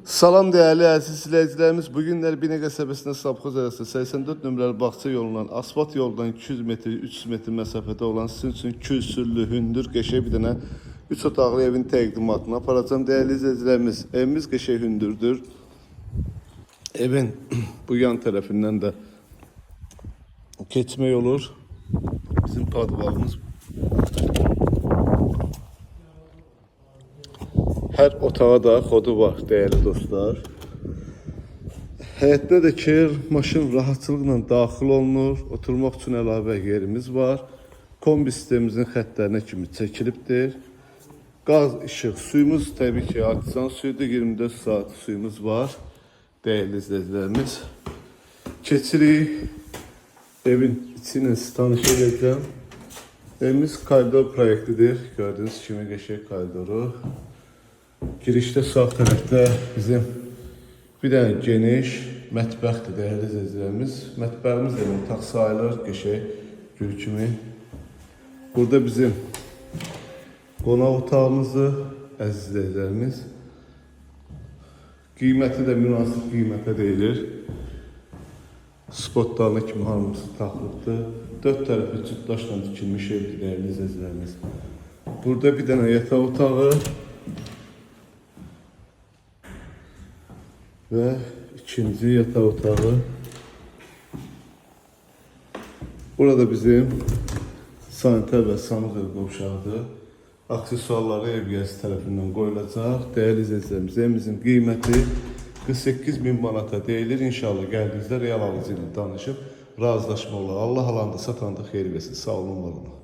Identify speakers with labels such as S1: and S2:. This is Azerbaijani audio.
S1: Salam dəyərli əziz izləyicilərimiz. Bu günlər Binə qəsəbəsində Sabxoz arası 84 nömrəli bağça yolundan asfalt yoldan 200 metr, 300 metr məsafədə olan sizin üçün kürsülü, hündür, qəşəng bir dənə 3 otaqlı evin təqdimatını aparacağam. Dəyərli izləyicilərimiz, evimiz qəşəng hündürdür. Evin bu yan tərəfindən də keçmək olur. Bizim padvalımız. Hər otağa da xodu var, dəyərli dostlar. Həyətdə də ki, maşın rahatçılıqla daxil olunur. Oturmaq üçün əlavə yerimiz var. Kombi sistemimizin xəttlərinə kimi çəkilibdir. Qaz, işıq, suyumuz təbii ki, artizan suyudur. 24 saat suyumuz var. Dəyərli izləyicilərimiz. Keçirik. Evin içi ilə sizi tanış edəcəm. Evimiz koridor proyektidir. Gördüyünüz kimi qəşəng koridoru. Girişdə sağ tərəfdə bizim bir dənə geniş mətbəxdir dəyərli izləyicilərimiz. Mətbəximiz də otaq sayılır, qəşəng gül kimi. Burada bizim qonaq otağımızdır, əziz izləyicilərimiz. Qiyməti də münasib qiymətə deyilir. Spotlarına kimi hamısı taxılıbdır. Dörd tərəfi cüt daşla tikilmiş evdir dəyərli izləyicilərimiz. Burada bir dənə yataq otağı və ikinci yataq otağı. Burada bizim sanitar və sanuzel qovşağıdır. Aksesuarları ev yiyəsi tərəfindən qoyulacaq. Dəyərli izləyicilərimiz, evimizin qiyməti 48 min manata deyilir. İnşallah gəldiyinizdə real alıcı ilə danışıb razılaşma olar. Allah alanda satanda xeyir versin. Sağ olun, var olun.